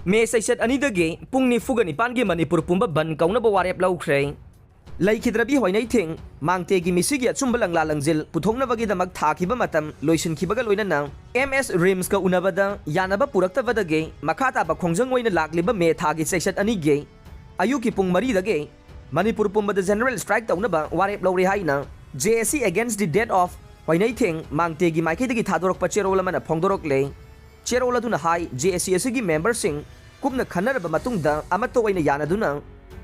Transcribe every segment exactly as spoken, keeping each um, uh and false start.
ꯃꯦ ꯆꯩꯆꯠ ꯑꯅꯤꯗꯒꯤ ꯄꯨꯡ ꯅꯤꯐꯨꯒ ꯅꯤꯄꯥꯟꯒꯤ ꯃꯅꯤꯄꯨꯔ ꯄꯨꯝꯕ ꯕꯟ ꯀꯧꯅꯕ ꯋꯥꯔꯦꯞ ꯂꯧꯈ꯭ꯔꯦ꯫ ꯂꯩꯈꯤꯗ꯭ꯔꯕꯤ ꯍꯣꯏꯅꯩꯊꯦꯡ ꯃꯥꯡꯇꯦꯒꯤ ꯃꯤꯁꯤꯒꯤ ꯑꯆꯨꯝꯕ ꯂꯪꯂꯥ ꯂꯪꯖꯤꯜ ꯄꯨꯊꯣꯛꯅꯕꯒꯤꯗꯃꯛ ꯊꯥꯈꯤꯕ ꯃꯇꯝ ꯂꯣꯏꯁꯤꯟꯈꯤꯕꯒ ꯂꯣꯏꯅꯅ ꯑꯦꯝ ꯑꯦꯁ ꯔꯤꯝꯁꯀ ꯎꯅꯕꯗ ꯌꯥꯅꯕ ꯄꯨꯔꯛꯇꯕꯗꯒꯤ ꯃꯈꯥ ꯇꯥꯕ ꯈꯣꯡꯖꯪ ꯑꯣꯏꯅ ꯂꯥꯛꯂꯤꯕ ꯃꯦ ꯊꯥꯒꯤ ꯆꯩꯆꯠ ꯑꯅꯤꯒꯤ ꯑꯌꯨꯛꯀꯤ ꯄꯨꯡ ꯃꯔꯤꯗꯒꯤ ꯃꯅꯤꯄꯨꯔ ꯄꯨꯝꯕꯗ ꯖꯦꯅꯔꯦꯜ ꯁ꯭ꯇ꯭ꯔꯥꯏꯛ ꯇꯧꯅꯕ ꯋꯥꯔꯦꯞ ꯂꯧꯔꯦ ꯍꯥꯏꯅ J A C Against the Death of ꯍꯣꯏꯅꯩꯊꯦꯡ ꯃꯥꯡꯇꯦꯒꯤ ꯃꯥꯏꯀꯩꯗꯒꯤ ꯊꯥꯗꯣꯔꯛꯄ ꯆꯦꯔꯣꯜ ꯑꯃꯅ ꯐꯣꯡꯗꯣꯔꯛꯂꯦ꯫ ꯆꯦꯔꯣꯜ ꯑꯗꯨꯅ ꯍꯥꯏ, J A C ꯑꯁꯤꯒꯤ ꯃꯦꯝꯕꯔꯁꯤꯡ ꯀꯨꯞꯅ ꯈꯟꯅꯔꯕ ꯃꯇꯨꯡꯗ ꯑꯃꯠꯇ ꯑꯣꯏꯅ ꯌꯥꯅꯗꯨꯅ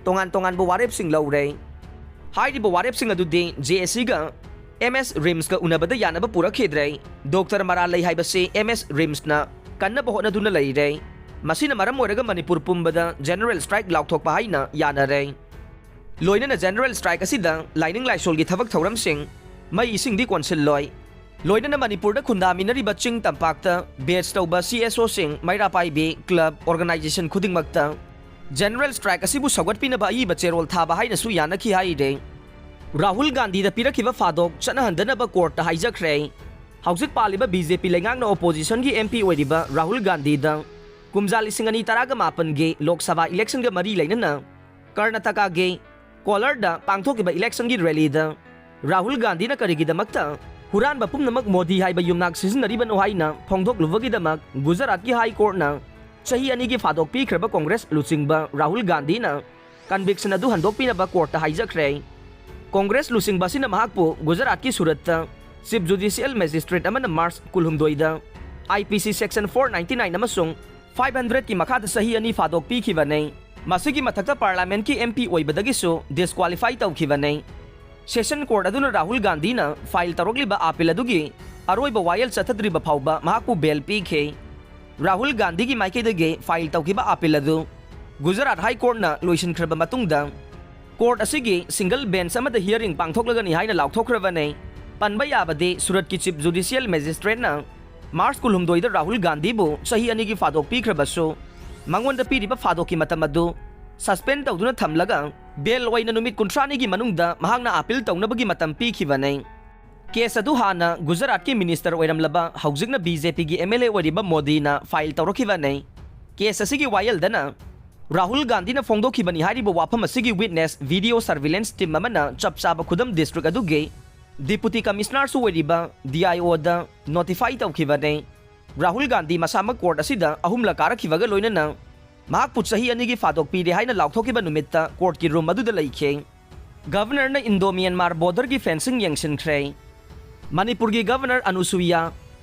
ꯇꯣꯉꯥꯟ ꯇꯣꯉꯥꯟꯕ ꯋꯥꯔꯦꯞꯁꯤꯡ ꯂꯧꯔꯦ꯫ ꯍꯥꯏꯔꯤꯕ ꯋꯥꯔꯦꯞꯁꯤꯡ ꯑꯗꯨꯗꯤ J A Cꯒ ꯑꯦꯝ ꯑꯦꯁ ꯔꯤꯝꯁꯀ ꯎꯅꯕꯗ ꯌꯥꯅꯕ ꯄꯨꯔꯛꯈꯤꯗ꯭ꯔꯦ꯫ ꯗꯣꯛꯇꯔ ꯃꯔꯥꯜ ꯂꯩ ꯍꯥꯏꯕꯁꯤ ꯑꯦꯝ ꯑꯦꯁ ꯔꯤꯝꯁꯅ ꯀꯟꯅꯕ ꯍꯣꯠꯅꯗꯨꯅ ꯂꯩꯔꯦ꯫ ꯃꯁꯤꯅ ꯃꯔꯝ ꯑꯣꯏꯔꯒ ꯃꯅꯤꯄꯨꯔ ꯄꯨꯝꯕꯗ ꯖꯦꯅꯔꯦꯜ ꯁ꯭ꯇ꯭ꯔꯥꯏꯛ ꯂꯥꯎꯊꯣꯛꯄ ꯍꯥꯏꯅ ꯌꯥꯅꯔꯦ꯫ ꯂꯣꯏꯅꯅ ꯖꯦꯅꯔꯦꯜ ꯁ꯭ꯇ꯭ꯔꯥꯏꯛ ꯑꯁꯤꯗ ꯂꯥꯏꯅꯤꯡ ꯂꯥꯏꯁꯣꯜꯒꯤ ꯊꯕꯛ ꯊꯧꯔꯝꯁꯤꯡ, ꯃꯩ ꯏꯁꯤꯡꯗꯤ ꯀꯣꯟꯁꯤꯜꯂꯣꯏ꯫ ꯂꯣꯏꯅꯅ ꯃꯅꯤꯄꯨꯔꯗ ꯈꯨꯟꯗꯥꯃꯤꯟꯅꯔꯤꯕ ꯆꯤꯡ ꯇꯝꯄꯥꯛꯇ ꯕꯦꯖ ꯇꯧꯕ C S Oꯁꯤꯡ, ꯃꯩꯔꯥ ꯄꯥꯏꯕꯤ, ꯀ꯭ꯂꯕ, ꯑꯣꯔꯒꯅꯥꯏꯖꯦꯁꯟ ꯈꯨꯗꯤꯡꯃꯛꯇ ꯖꯦꯅꯔꯦꯜ ꯁ꯭ꯇ꯭ꯔꯥꯏꯛ ꯑꯁꯤꯕꯨ ꯁꯧꯒꯠꯄꯤꯅꯕ ꯑꯏꯕ ꯆꯦꯔꯣꯜ ꯊꯥꯕ ꯍꯥꯏꯅꯁꯨ ꯌꯥꯅꯈꯤ ꯍꯥꯏꯔꯦ꯫ ꯔꯥꯍꯨꯜ ꯒꯥꯟꯙꯤꯗ ꯄꯤꯔꯛꯈꯤꯕ ꯐꯥꯗꯣꯛ ꯆꯠꯅꯍꯟꯗꯅꯕ ꯀꯣꯔꯠꯇ ꯍꯥꯏꯖꯈ꯭ꯔꯦ꯫ ꯍꯧꯖꯤꯛ ꯄꯥꯜꯂꯤꯕ B J P ꯂꯩꯉꯥꯛꯅ ꯑꯣꯄꯣꯖꯤꯁꯟꯒꯤ M P ꯑꯣꯏꯔꯤꯕ ꯔꯥꯍꯨꯜ ꯒꯥꯟꯙꯤꯗ ꯀꯨꯝꯖꯥ ꯂꯤꯁꯤꯡ ꯑꯅꯤ ꯇꯔꯥꯒ ꯃꯥꯄꯟꯒꯤ ꯂꯣꯛ ꯁꯚꯥ ꯏꯂꯦꯛꯁꯟꯒ ꯃꯔꯤ ꯂꯩꯅꯅ ꯀꯔꯅꯥꯇꯀꯥꯒꯤ ꯀꯣꯂꯔꯗ ꯄꯥꯡꯊꯣꯛꯈꯤꯕ ꯏꯂꯦꯛꯁꯟꯒꯤ ꯔꯦꯂꯤꯗ ꯔꯥꯍꯨꯜ ꯒꯥꯟꯙꯤꯅ ꯀꯔꯤꯒꯤꯗꯃꯛꯇ ꯍꯨꯔꯥꯟꯕ ꯄꯨꯝꯅꯃꯛ ꯃꯣꯗꯤ ꯍꯥꯏꯕ ꯌꯨꯝꯅꯥꯛ ꯁꯤꯖꯤꯟꯅꯔꯤꯕꯅꯣ ꯍꯥꯏꯅ ꯐꯣꯡꯗꯣꯛꯂꯨꯕꯒꯤꯗꯃꯛ ꯒꯨꯖꯔꯥꯠꯀꯤ ꯍꯥꯏ ꯀꯣꯔꯠꯅ ꯆꯍꯤ ꯑꯅꯤꯒꯤ ꯐꯥꯗꯣꯛ ꯄꯤꯈ꯭ꯔꯕ ꯀꯣꯡꯒ꯭ꯔꯦꯁ ꯂꯨꯆꯤꯡꯕ ꯔꯥꯍꯨꯜ ꯒꯥꯟꯙꯤꯅ ꯀꯟꯚꯤꯛꯁꯟ ꯑꯗꯨ ꯍꯟꯗꯣꯛꯄꯤꯅꯕ ꯀꯣꯔꯠꯇ ꯍꯥꯏꯖꯈ꯭ꯔꯦ꯫ ꯀꯣꯡꯒ꯭ꯔꯦꯁ ꯂꯨꯆꯤꯡꯕ ꯑꯁꯤꯅ ꯃꯍꯥꯛꯄꯨ ꯒꯨꯖꯔꯥꯠꯀꯤ ꯁꯨꯔꯠꯇ ꯆꯤꯐ ꯖꯨꯗꯤꯁꯤꯌꯦꯜ ꯃꯦꯖꯤꯁꯇ꯭ꯔꯦꯠ ꯑꯃꯅ ꯃꯥꯔꯆ ꯀꯨꯟꯍꯨꯝꯗꯣꯏꯗ I P C section four ninety nine ꯑꯃꯁꯨꯡ five hundredꯀꯤ ꯃꯈꯥꯗ ꯆꯍꯤ ꯑꯅꯤ ꯐꯥꯗꯣꯛ ꯄꯤꯈꯤꯕꯅꯤ꯫ ꯃꯁꯤꯒꯤ ꯃꯊꯛꯇ ꯄꯥꯔꯂꯥꯃꯦꯟꯠꯀꯤ M P ꯑꯣꯏꯕꯗꯒꯤꯁꯨ ꯗꯤꯁꯀ꯭ꯋꯥꯂꯤꯐꯥꯏ ꯇꯧꯈꯤꯕꯅꯤ꯫ ꯁꯦꯁꯟ ꯀꯣꯔꯠ ꯑꯗꯨꯅ ꯔꯥꯍꯨꯜ ꯒꯥꯟꯙꯤꯅ ꯐꯥꯏꯜ ꯇꯧꯔꯛꯂꯤꯕ ꯑꯥꯄꯤꯜ ꯑꯗꯨꯒꯤ ꯑꯔꯣꯏꯕ ꯋꯥꯌꯦꯜ ꯆꯠꯊꯗ꯭ꯔꯤꯕ ꯐꯥꯎꯕ ꯃꯍꯥꯛꯄꯨ ꯕꯦꯜ ꯄꯤꯈꯤ꯫ ꯔꯥꯍꯨꯜ ꯒꯥꯟꯙꯤꯒꯤ ꯃꯥꯏꯀꯩꯗꯒꯤ ꯐꯥꯏꯜ ꯇꯧꯈꯤꯕ ꯑꯥꯄꯤꯜ ꯑꯗꯨ ꯒꯨꯖꯔꯥꯠ ꯍꯥꯏ ꯀꯣꯔꯠꯅ ꯂꯣꯏꯁꯤꯟꯈ꯭ꯔꯕ ꯃꯇꯨꯡꯗ, ꯀꯣꯔꯠ ꯑꯁꯤꯒꯤ ꯁꯤꯡꯒꯜ ꯕꯦꯟꯆ ꯑꯃꯗ ꯍꯤꯌꯔꯤꯡ ꯄꯥꯡꯊꯣꯛꯂꯒꯅꯤ ꯍꯥꯏꯅ ꯂꯥꯎꯊꯣꯛꯈ꯭ꯔꯕꯅꯤ꯫ ꯄꯟꯕ ꯌꯥꯕꯗꯤ, ꯁꯨꯔꯠꯀꯤ ꯆꯤꯐ ꯖꯨꯗꯤꯁꯤꯌꯦꯜ ꯃꯦꯖꯤꯁꯇ꯭ꯔꯦꯠꯅ ꯃꯥꯔꯆ ꯀꯨꯟꯍꯨꯝꯗꯣꯏꯗ ꯔꯥꯍꯨꯜ ꯒꯥꯟꯙꯤꯕꯨ ꯆꯍꯤ ꯑꯅꯤꯒꯤ ꯐꯥꯗꯣꯛ ꯄꯤꯈ꯭ꯔꯕꯁꯨ, ꯃꯉꯣꯟꯗ ꯄꯤꯔꯤꯕ ꯐꯥꯗꯣꯛꯀꯤ ꯃꯇꯝ ꯑꯗꯨ ꯁꯁꯄꯦꯟ ꯇꯧꯗꯨꯅ ꯊꯝꯂꯒ, ꯕꯦꯜ ꯑꯣꯏꯅ ꯅꯨꯃꯤꯠ ꯀꯨꯟꯊ꯭ꯔꯥꯅꯤꯒꯤ ꯃꯅꯨꯡꯗ ꯃꯍꯥꯛꯅ ꯑꯥꯄꯤꯜ ꯇꯧꯅꯕꯒꯤ ꯃꯇꯝ ꯄꯤꯈꯤꯕꯅꯤ꯫ ꯀꯦꯁ ꯑꯗꯨ ꯍꯥꯟꯅ ꯒꯨꯖꯔꯥꯠꯀꯤ ꯃꯤꯅꯤꯁꯇꯔ ꯑꯣꯏꯔꯝꯂꯕ, ꯍꯧꯖꯤꯛꯅ B J Pꯒꯤ M L A ꯑꯣꯏꯔꯤꯕ ꯃꯣꯗꯤꯅ ꯐꯥꯏꯜ ꯇꯧꯔꯛꯈꯤꯕꯅꯤ꯫ ꯀꯦꯁ ꯑꯁꯤꯒꯤ ꯋꯥꯌꯦꯜꯗꯅ ꯔꯥꯍꯨꯜ ꯒꯥꯟꯙꯤꯅ ꯐꯣꯡꯗꯣꯛꯈꯤꯕꯅꯤ ꯍꯥꯏꯔꯤꯕ ꯋꯥꯐꯝ ꯑꯁꯤꯒꯤ ꯋꯤꯠꯅꯦꯁ ꯚꯤꯗꯤꯑꯣ ꯁꯔꯚꯤꯂꯦꯟꯁ ꯇꯤꯝ ꯑꯃꯅ ꯆꯞ ꯆꯥꯕ ꯈꯨꯗꯝ ꯗꯤꯁꯇ꯭ꯔꯤꯛ ꯑꯗꯨꯒꯤ ꯗꯤꯄꯨꯇꯤ ꯀꯃꯤꯁꯅꯔꯁꯨ ꯑꯣꯏꯔꯤꯕ ꯗꯤ ꯑꯥꯏ ꯑꯣꯗ ꯅꯣꯇꯤꯐꯥꯏ ꯇꯧꯈꯤꯕꯅꯤ꯫ ꯔꯥꯍꯨꯜ ꯒꯥꯟꯙꯤ ꯃꯁꯥꯃꯛ ꯀꯣꯔꯠ ꯑꯁꯤꯗ ꯑꯍꯨꯝꯂꯛ ꯀꯥꯔꯛꯈꯤꯕꯒ ꯂꯣꯏꯅꯅ ꯃꯍꯥꯛꯄꯨ ꯆꯍꯤ ꯑꯅꯤꯒꯤ ꯐꯥꯗꯣꯛ ꯄꯤꯔꯦ ꯍꯥꯏꯅ ꯂꯥꯎꯊꯣꯛꯈꯤꯕ ꯅꯨꯃꯤꯠꯇ ꯀꯣꯔꯠꯀꯤ ꯔꯨꯝ ꯑꯗꯨꯗ ꯂꯩꯈꯤ꯫ ꯒꯚꯔꯅꯔꯅ ꯏꯟꯗꯣ ꯃ꯭ꯌꯥꯟꯃꯥꯔ ꯕꯣꯔꯗꯔꯒꯤ ꯐꯦꯟꯁꯤꯡ ꯌꯦꯡꯁꯤꯟꯈ꯭ꯔꯦ꯫ ꯃꯅꯤꯄꯨꯔꯒꯤ ꯒꯚꯔꯅꯔ ꯑꯅꯨꯁꯨꯏꯌꯥ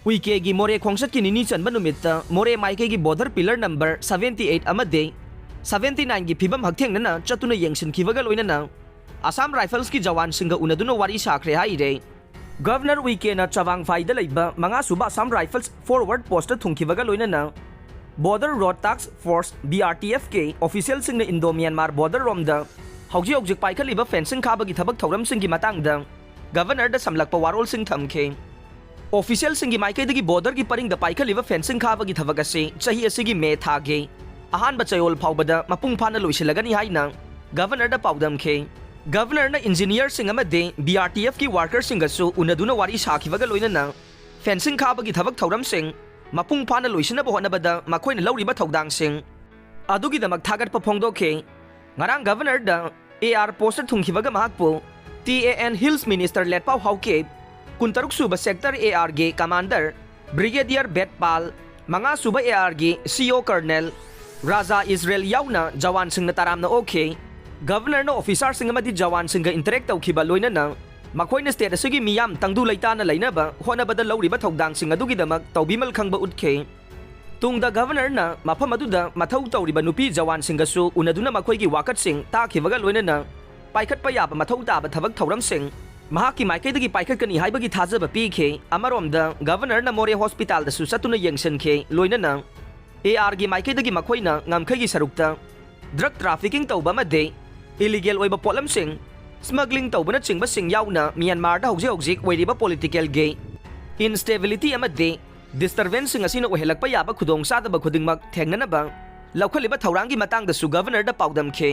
ꯎꯏꯀꯦꯒꯤ ꯃꯣꯔꯦ ꯈꯣꯡꯆꯠꯀꯤ ꯅꯤꯅꯤ ꯆꯟꯕ ꯅꯨꯃꯤꯠꯇ ꯃꯣꯔꯦ ꯃꯥꯏꯀꯩꯒꯤ border pillar number seventy eight ꯑꯃꯗꯤ seventy nine ꯒꯤ ꯐꯤꯕꯝ ꯍꯛꯊꯦꯡꯅꯅ ꯆꯠꯇꯨꯅ ꯌꯦꯡꯁꯤꯟꯈꯤꯕꯒ ꯂꯣꯏꯅꯅ ꯑꯁꯥꯝ ꯔꯥꯏꯐꯜꯁꯀꯤ ꯖꯋꯥꯟꯁꯤꯡꯒ ꯎꯅꯗꯨꯅ ꯋꯥꯔꯤ ꯁꯥꯈ꯭ꯔꯦ ꯍꯥꯏꯔꯦ꯫ ꯒꯚꯔꯅꯔ ꯎꯏꯀꯦꯅ ꯆꯕꯥꯡꯐꯥꯏꯗ ꯂꯩꯕ ꯃꯉꯥ ꯁꯨꯕ ꯑꯁꯥꯝ ꯔꯥꯏꯐꯜꯁ ꯐꯣꯔꯋꯥꯔꯗ ꯄꯣꯁꯇ ꯊꯨꯡꯈꯤꯕꯒ ꯂꯣꯏꯅꯅ ꯕꯣꯔꯗꯔ ꯔꯣꯗ ꯇꯥꯛꯁ force, B R T F, ꯀꯤ ꯑꯣꯐꯤꯁꯤꯌꯦꯜꯁꯤꯡꯅ ꯏꯟꯗꯣ ꯃ꯭ꯌꯥꯟꯃꯥꯔ ꯕꯣꯔꯗꯔ ꯔꯣꯝꯗ ꯍꯧꯖꯤꯛ ꯍꯧꯖꯤꯛ ꯄꯥꯏꯈꯠꯂꯤꯕ ꯐꯦꯟꯁꯤꯡ ꯈꯥꯕꯒꯤ ꯊꯕꯛ ꯊꯧꯔꯝꯁꯤꯡꯒꯤ ꯃꯇꯥꯡꯗ ꯒꯚꯔꯅꯔꯗ ꯁꯝꯂꯛꯄ ꯋꯥꯔꯣꯜꯁꯤꯡ ꯊꯝꯈꯤ꯫ ꯑꯣꯐꯤꯁꯤꯌꯦꯜꯁꯤꯡꯒꯤ ꯃꯥꯏꯀꯩꯗꯒꯤ ꯕꯣꯔꯗꯔꯒꯤ ꯄꯔꯤꯡꯗ ꯄꯥꯏꯈꯠꯂꯤꯕ ꯐꯦꯟꯁꯤꯡ ꯈꯥꯕꯒꯤ ꯊꯕꯛ ꯑꯁꯤ ꯆꯍꯤ ꯑꯁꯤꯒꯤ ꯃꯦ ꯊꯥꯒꯤ ꯑꯍꯥꯟꯕ ꯆꯌꯣꯜ ꯐꯥꯎꯕꯗ ꯃꯄꯨꯡ ꯐꯥꯅ ꯂꯣꯏꯁꯤꯜꯂꯒꯅꯤ ꯍꯥꯏꯅ ꯒꯚꯔꯅꯔꯗ ꯄꯥꯎꯗꯝꯈꯤ꯫ ꯒꯚꯔꯅꯔꯅ ꯏꯟꯖꯤꯅꯤꯌꯔꯁꯤꯡ ꯑꯃꯗꯤ B R T F ꯀꯤ ꯋꯥꯔꯀꯔꯁꯤꯡꯒꯁꯨ ꯎꯅꯗꯨꯅ ꯋꯥꯔꯤ ꯁꯥꯈꯤꯕꯒ ꯂꯣꯏꯅꯅ ꯐꯦꯟꯁꯤꯡ ꯈꯥꯕꯒꯤ ꯊꯕꯛ ꯊꯧꯔꯝꯁꯤꯡ ꯃꯄꯨꯡ ꯐꯥꯅ ꯂꯣꯏꯁꯤꯟꯅꯕ ꯍꯣꯠꯅꯕꯗ ꯃꯈꯣꯏꯅ ꯂꯧꯔꯤꯕ ꯊꯧꯗꯥꯡꯁꯤꯡ ꯑꯗꯨꯒꯤꯗꯃꯛ ꯊꯥꯒꯠꯄ ꯐꯣꯡꯗꯣꯛꯈꯤ꯫ ꯉꯔꯥꯡ ꯒꯚꯔꯅꯔꯗ AR ꯄꯣꯁꯇ ꯊꯨꯡꯈꯤꯕꯒ ꯃꯍꯥꯛꯄꯨ T A N Hills Minister ꯂꯦꯠꯄꯥꯎ Haokip, ꯀꯨꯟꯇꯔꯨꯛ ꯁꯨꯕ ꯁꯦꯛꯇꯔ AR ꯒꯤ ꯀꯃꯥꯟꯗꯔ ꯕ꯭ꯔꯤꯒꯦꯗꯤꯌꯔ ꯕꯦꯠ ꯄꯥꯜ, ꯃꯉꯥ ꯁꯨꯕ AR ꯒꯤ C O ꯀꯔꯅꯦꯜ ꯔꯥꯖꯥ ꯏꯁꯔꯦꯜ ꯌꯥꯎꯅ ꯖꯋꯥꯟꯁꯤꯡꯅ ꯇꯔꯥꯝꯅ ꯑꯣꯛꯈꯤ꯫ ꯒꯚꯔꯅꯔꯅ ꯑꯣꯐꯤꯁꯥꯔꯁꯤꯡ ꯑꯃꯗꯤ ꯖꯋꯥꯟꯁꯤꯡꯒ ꯏꯟꯇꯔꯦꯛ ꯇꯧꯈꯤꯕ ꯂꯣꯏꯅꯅ ꯃꯈꯣꯏꯅ ꯁ꯭ꯇꯦꯠ ꯑꯁꯤꯒꯤ ꯃꯤꯌꯥꯝ ꯇꯪꯗꯨ ꯂꯩꯇꯥꯅ ꯂꯩꯅꯕ ꯍꯣꯠꯅꯕꯗ ꯂꯧꯔꯤꯕ ꯊꯧꯗꯥꯡꯁꯤꯡ ꯑꯗꯨꯒꯤꯗꯃꯛ ꯇꯧꯕꯤꯃꯜ ꯈꯪꯕ ꯎꯠꯈꯤ꯫ ꯇꯨꯡꯗ ꯒꯚꯔꯅꯔꯅ ꯃꯐꯝ ꯑꯗꯨꯗ ꯃꯊꯧ ꯇꯧꯔꯤꯕ ꯅꯨꯄꯤ ꯖꯋꯥꯟꯁꯤꯡꯒꯁꯨ ꯎꯅꯗꯨꯅ ꯃꯈꯣꯏꯒꯤ ꯋꯥꯀꯠꯁꯤꯡ ꯇꯥꯈꯤꯕꯒ ꯂꯣꯏꯅꯅ ꯄꯥꯏꯈꯠꯄ ꯌꯥꯕ ꯃꯊꯧ ꯇꯥꯕ ꯊꯕꯛ ꯊꯧꯔꯝꯁꯤꯡ ꯃꯍꯥꯛꯀꯤ ꯃꯥꯏꯀꯩꯗꯒꯤ ꯄꯥꯏꯈꯠꯀꯅꯤ ꯍꯥꯏꯕꯒꯤ ꯊꯥꯖꯕ ꯄꯤꯈꯤ꯫ ꯑꯃꯔꯣꯝꯗ ꯒꯚꯔꯅꯔꯅ ꯃꯣꯔꯦ ꯍꯣꯁꯄꯤꯇꯥꯜꯗꯁꯨ ꯆꯠꯇꯨꯅ ꯌꯦꯡꯁꯤꯟꯈꯤ꯫ ꯂꯣꯏꯅꯅ AR ꯒꯤ ꯃꯥꯏꯀꯩꯗꯒꯤ ꯃꯈꯣꯏꯅ ꯉꯝꯈꯩꯒꯤ ꯁꯔꯨꯛꯇ ꯗ꯭ꯔꯒ ꯇ꯭ꯔꯥꯐꯤꯀꯤꯡ ꯇꯧꯕ ꯑꯃꯗꯤ ꯏꯂꯤꯒꯦꯜ ꯑꯣꯏꯕ ꯄꯣꯠꯂꯝꯁꯤꯡ ꯁ꯭ꯃꯒ꯭ꯂꯤꯡ ꯇꯧꯕꯅꯆꯤꯡꯕꯁꯤꯡ ꯌꯥꯎꯅ ꯃ꯭ꯌꯥꯟꯃꯥꯔꯗ ꯍꯧꯖꯤꯛ ꯍꯧꯖꯤꯛ ꯑꯣꯏꯔꯤꯕ ꯄꯣꯂꯤꯇꯤꯀꯦꯜꯒꯤ ꯏꯟꯁꯇꯦꯕꯤꯂꯤꯇꯤ ꯑꯃꯗꯤ ꯗꯤꯁꯇꯔꯕꯦꯟꯁꯁꯤꯡ ꯑꯁꯤꯅ ꯑꯣꯏꯍꯜꯂꯛꯄ ꯌꯥꯕ ꯈꯨꯗꯣꯡꯆꯥꯗꯕ ꯈꯨꯗꯤꯡꯃꯛ ꯊꯦꯡꯅꯅꯕ ꯂꯧꯈꯠꯂꯤꯕ ꯊꯧꯔꯥꯡꯒꯤ ꯃꯇꯥꯡꯗꯁꯨ ꯒꯚꯔꯅꯔꯗ ꯄꯥꯎꯗꯝꯈꯤ꯫